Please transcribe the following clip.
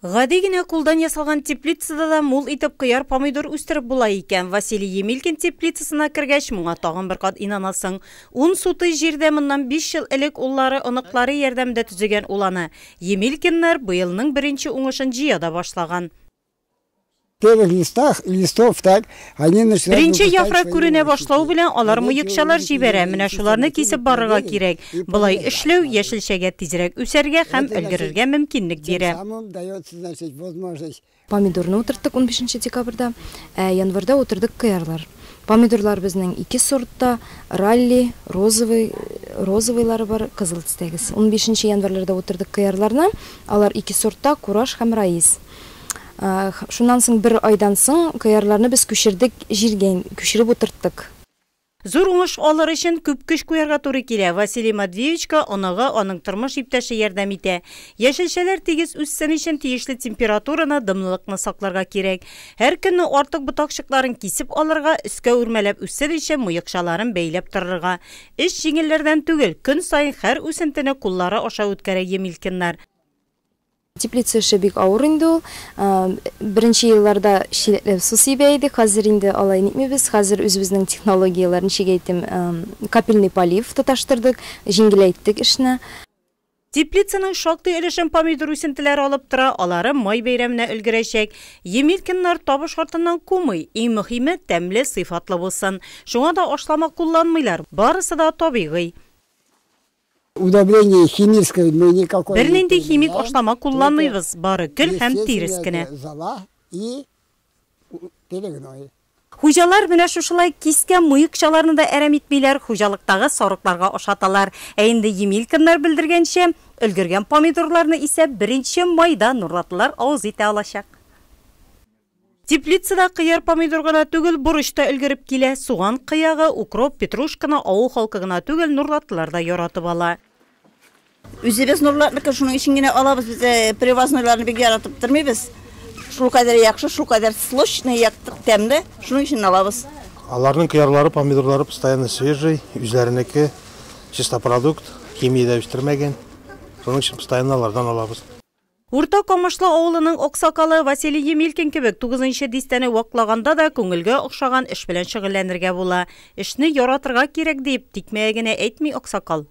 Гади генә кулдан ясалган теплицада да мул итеп кыяр-помидор үстереп була икән. Василий Емелькин теплицасына кергәч, моңа тагын бер кат инанасың. Ун сутый җирдә моннан 5 ел элек уллары, оныклары ярдәмендә төзегән ул аны. Емелькиннар быелның беренче уңышын җыя да башлаган. Первых листах, листов, так, они начинают Беренче выпускать яфрак свои күренә мышцы. Башлау белән алар Вот эти мыекчалар вот җибәрә. Менә шуларны кисеп барырга кирәк. Болай эшләү яшелчәгә тизрәк үсәргә һәм Это, значит, өлгерергә мөмкинлек тем бирә. Самым дается, значит, возможность. Помидорны утырттык 15 декабрьдә, ә январьда утырдык кыярлар. Помидорлар безнең ике сортта, ралли, розовый, розовыйлары бар, кызыл төстәгесе. 15 январьларда утырдык кыярларны, алар ике сортта, кураж һәм раис. Шуннан соң бер айдан соң кыярларны без күчердек җиргә, күчереп утырттык. Зур уңыш алыр өчен күп көч куярга туры килә. Василий Матвеевичка оныгы, аның тормыш иптәше ярдәм итә. Яшелчәләр тигез үссен өчен тиешле температураны, дымлылыкны сакларга кирәк. Һәр көнне артык ботакчыкларын кисеп алырга, өскә үрмәләп үссен өчен мыекчаларын бәйләп торырга. Эш җиңелләрдән түгел, көн саен һәр үсентене куллары аша үткәрә Емелькиннар. Теплица эше бик авыр инде ул. Беренче елларда чиләкләп су сибә идек, хәзер инде алай нитмибез. Хәзер үзебезнең технологияләр, ничек әйтим, капельный полив тоташтырдык, җиңеләйттек эшне. Теплицаның шактый өлешен помидор үсентеләре алып тора, алары май бәйрәменә өлгерәчәк. Емелькиннар табыш артыннан кумый, иң мөһиме тәмле, сыйфатлы булсын. Шуңа да ашлама кулланмыйлар, барысы да табигый. Удобрение химическое мы никакое не Бернинди химик применяем, ашлама только кулланмыйбыз, бары көл һәм тирес естественно, кенә. Это зола и перегной. Хуҗалар менә шушылай кискән мыекчаларны да әрәм итмиләр, хуҗалыктагы сарыкларга ашаталар. Ә инде Емелькиннар белдергәнчә, өлгергән помидорларны исә 1 майда нурлатлылар авыз итә алачак. Теплицада кыяр, помидор гына түгел, борыч та өлгереп килә. Суган кыягы, укроп, петрушканы авыл халкы гына түгел, нурлатлылар да яратып ала. Үзебез нурлатныкы, шуның өчен генә алабыз. Без привознойларны бик яратып тормыйбыз. Шул кадәр яхшы, шул кадәр сочный, тәмле, шуның өчен алабыз. Аларның кыярлары, помидорлары постоянно свежий, үзләренеке, чиста продукт, химиядә үстермәгән. Шуның өчен постоянно алардан алабыз. Урта Камышлы авылының аксакалы Василий Емелькин кебек 9 дистәне ваклаганда да күңелгә охшаган эш белән шөгыльләнергә була. Эшне яратырга кирәк дип тикмәгә генә әйтми аксакал.